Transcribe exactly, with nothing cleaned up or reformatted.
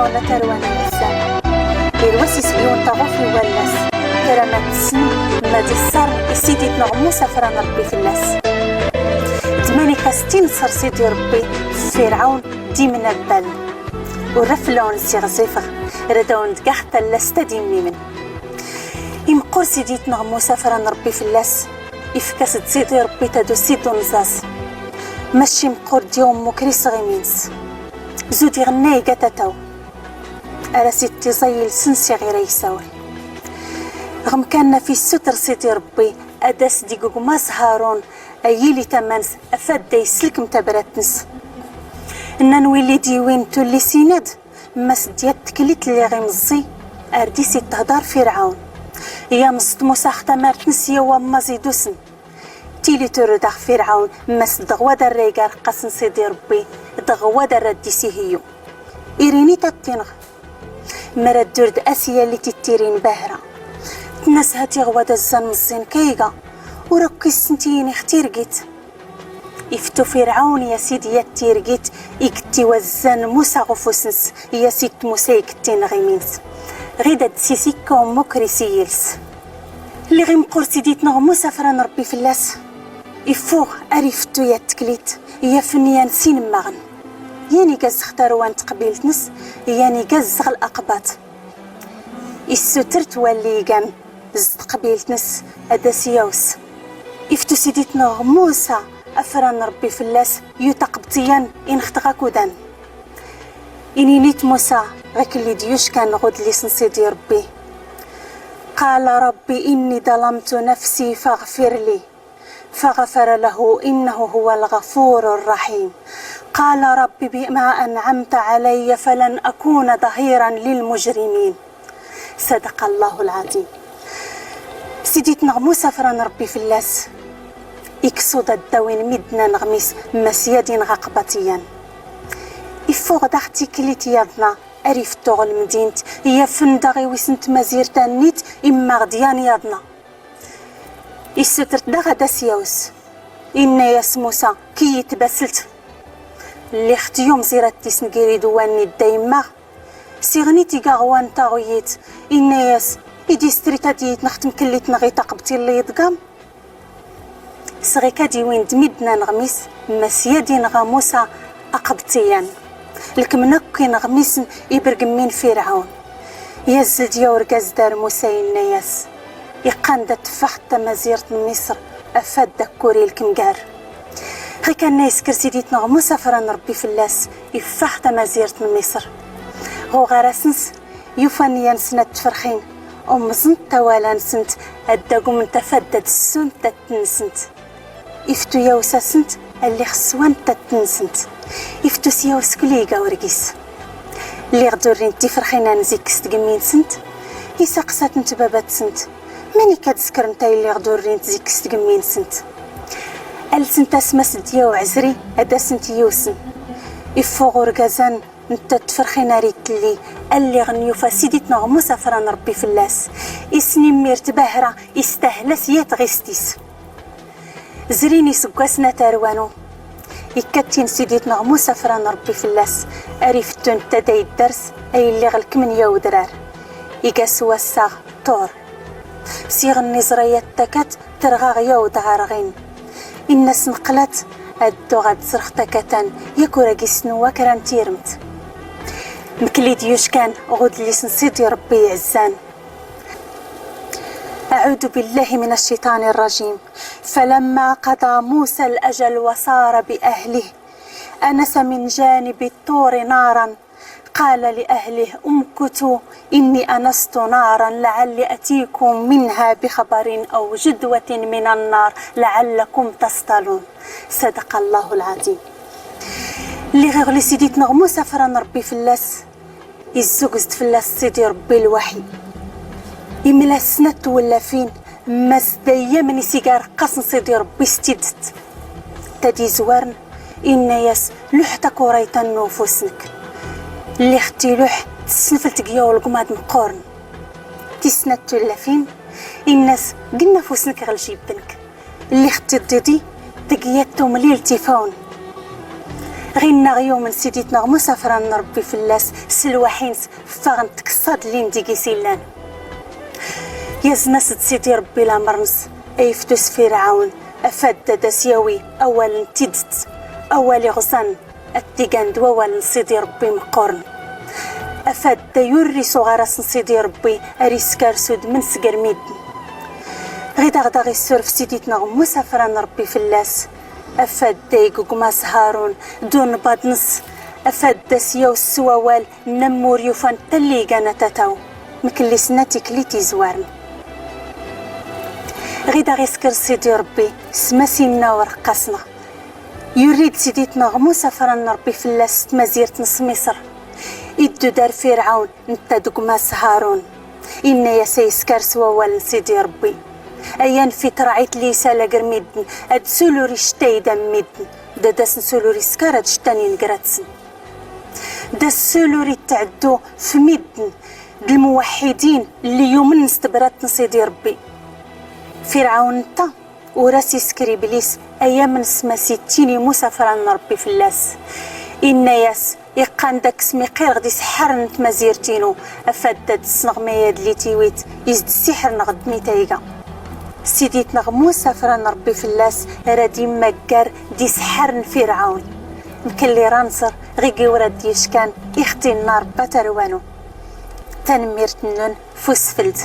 Wala tarwa n lmizan. Irwas isgiwen taɣufi wallas. Kra ma tessnem ma d iṣṣar i sidit n ɣmus afran Ṛebbi fell-as. Tmanika s tinṣer sidi Ṛebbi f Firɛawn d imnabbal. Ur aflawn s iɣzifeɣ rad awn-d-gaɣ tallas tadimmimen. Imqqur sidit n ɣmus afran Ṛebbi fell-as. Ifk-as-d sidi Ṛebbi tadusi d unẓaẓ. Mac imqqur d-yaw mmukri s ɣimi-ns. Zud iɣnna iga tataw. Ar as-ittiẓay ilsns iɣ ira isawel. Ɣmkan naf issuter sidi Ṛebbi ad as-d-igugmaẓ Harun a yili taman-s afad da islkm tabrat-ns. Nnan willi d-iwin tullisin-ad, mmas d-yat tklit lliɣ imẓẓi ar d-is-itthḍar Firɛawn. Yamẓ-t Musa ɣ tamart-ns yaw ammaẓ idusn. Tili turud aɣ Firɛawn, mmas d ɣwad ar ra iga rqqas n sidi Ṛebbi, d ɣwad ar ra d-is-ihiyyu. Irini-t ad t-inɣ. Mrad ur d as-yalli tittirin bahra. Tnna-s hati ɣwad azzan mẓẓin kayga, ur akk issn tiyini ɣ tirgit. Iftu Firɛawn i as-id-yat tirgit, igtti wazzan Musa ɣ ufus-ns, i as-itt Musa igttin ɣ imi-ns. Ɣid ad-d-sisikka ummukri s iyyils. Lliɣ imqqur sidit n ɣmus afran Ṛebbi fell-as. Iffuɣ ar iftu yat tklit, yafn yan sin mmaɣn. Yan igaz ɣ tarwa n tqbilt-ns, yan igaz ɣ laqbat. Issuter-t walli igan z tqbilt-ns ad as-yaws. Iftu sidit n ɣmus afran Ṛebbi fell-as, yut aqbṭi yan inɣ-t ɣ akudan. Inini-t Musa ɣ iklli d-yuckan ɣ udlis n sidi Ṛebbi. قال رب إني ظلمت نفسي فاغفر لي. فغفر له إنه هو الغفور الرحيم. قال رب بما أنعمت علي فلن أكون ظهيرا للمجرمين. صدق الله العظيم. Sidit n ɣmus afran Ṛebbi fell-as. Ikkṣud ad-d-awin midnan ɣ mis, mmas yad-inɣ aqbaṭi yan. Iffuɣ daɣ tiklit yaḍna ar iftu ɣ lmdint, yafn daɣ iwis n tmazirt annit immaɣ d yan yaḍna. Issuter-t daɣ ad as-yaws. Inna-yas Musa, kiyyi tbaslt. Lliɣ-t yumẓ irat tisngiri d wanni dda immaɣ. Siɣni tiga ɣwan taɣuyyit. Inna-yas, i distrit ad iyi-tnɣ tmklit nɣi taqbṭi lli iḍgam. Sɣik ad iwin d midnan ɣ mis, mmas yad-inɣ a Musa aqbṭi yan. Lkmn akk inɣ misn ibrgmmin Firɛawn. Yazzl-d yaw urgaz dar Musa inna-yas, iqqan da tffaɣt tamazirt n Misr, afad da kkuri lkmgar. Ɣikanna iskr sidit n ɣmus afran Ṛebbi fell-as, iffaɣ tamazirt n Misr. Ɣ uɣaras-ns, yufan yan snat tfrxin, umẓnt tawala-nsnt, ad dagumnt afad da dssunt da tnsnt. Iftu yaws-asnt alli ɣ swant tatt-nsnt. Iftu s yaws kli iga urgis. Lliɣ durrint tifrxin-an zik s tgmmi-nsnt. Isaqsatnt babat-snt, manik ad skrnt ay lliɣ durrint zik s tgmmi-nsnt? Alsnt asmas d yaw ɛzri ad asnt-yusn. Iffuɣ urgaz-an ntta d tfrxin ar ittlli, alli ɣ n yufa sidit n ɣmus afran Ṛebbi fell-as. Isn immir tbahra istahla s yat ɣist-is. Zrin isggwasen a tarwa-nu. Ikka-t-in sidit n ɣmus afran Ṛebbi fell-as, ar ifttun tada iddars ay lliɣ lkmn yaw udrar. Iga s wass-a ɣ Tur. Siɣ n iẓra yat takat trɣa ɣ yaw dɣa rɣin. Inna-s nqlat ad dduɣ ad zrɣ takat-an yak ur agi snwa kra n tirmt. Mkli d-yuckan ɣ udlis n sidi Ṛebbi iɛzzan. أعوذ بالله من الشيطان الرجيم. فلما قضى موسى الأجل وسار بأهله آنس من جانب الطور نارا قال لأهله امكثوا إني آنست نارا لعلي آتيكم منها بخبر أو جذوة من النار لعلكم تصطلون. صدق الله العظيم. Lliɣ iɣli sidit n ɣmus afran Ṛebbi fell-as. Izzugz-d fell-as sidi Ṛebbi lwaḥyi. Imla-s snat twellafin, mmas d ayyamen is iga rqqas n sidi Ṛebbi s tiddt. Tad izwarn, inna-yas luḥ takurayt-an n ufus-nk. Lliɣ-tt iluḥ tsnflt g yaw lgmad mqqurn. Tis snat twellafin, inna-s gnn afus-nk ɣ ljibb-nk. Lliɣ-tt iḍḍidi deg yat tumlilt ifawn. Ɣinnaɣ yumn siditnɣ musa fran n rbbi fllas s lwaḥi-ns, ffaɣn-t ksaḍ lli n digi s-illan. Yazn-as-d sidi rbbi lamr-ns, a-yftus firɛwn afad da das-yawi awal n tidt, awal iɣẓan, ad-t-igan d wawal n sidi rbbi mqqurn. Afad da yurri s-uɣaras n sidi rbbi, ar iskar s-udmn s-gr middn. Ɣidaɣ daɣ issurf siditnɣ musa fran n rbbi fllas, afad da igugmas harun d-unbaḍ-ns, afad da as-yaws s-wawal n-ammur yufan talli igan a-tataw, mklli snat iklit izwarn. Ɣidaɣ iskr sidi rbbi s-masinna urqqas-nɣ. Yurri-d siditnɣ musa fran n rbbi fllas s-tmazirt n-s-misr, iddu dar firɛwn ntta d-ugmas harun, inna-yas a-iskar s-wawal n-sidi rbbi, a-yan fi traɛit lli isal agr middn, ad-sulur ictay d-am middn, da das-nsulur iskar ad-ctan ingrat-sn, da-s sulur ittɛddu f-middn d-lmuwaḥḥidin lli yumn s-tbrat n-sidi rbbi. Firɛwn ntta ur-as-iskr iblis a-yamn s-mas-ittin i musa fran n-rbbi fllas, inna-yas iqqan dak smiqirɣ d-isḥarn n-tmazirt-inu, afad da-d-ssnɣ mayad lli tiwit is-d-ssiḥrnɣ d-mitayga. Siditnɣ musa fran n-rbbi fllas rad-immaggar d-isḥarn firɛwn, mklli ranẓr ɣ-igi ur-ad-d-ickan ixti n-nar batar wanu. Tanmmirt-nnun f-usfld.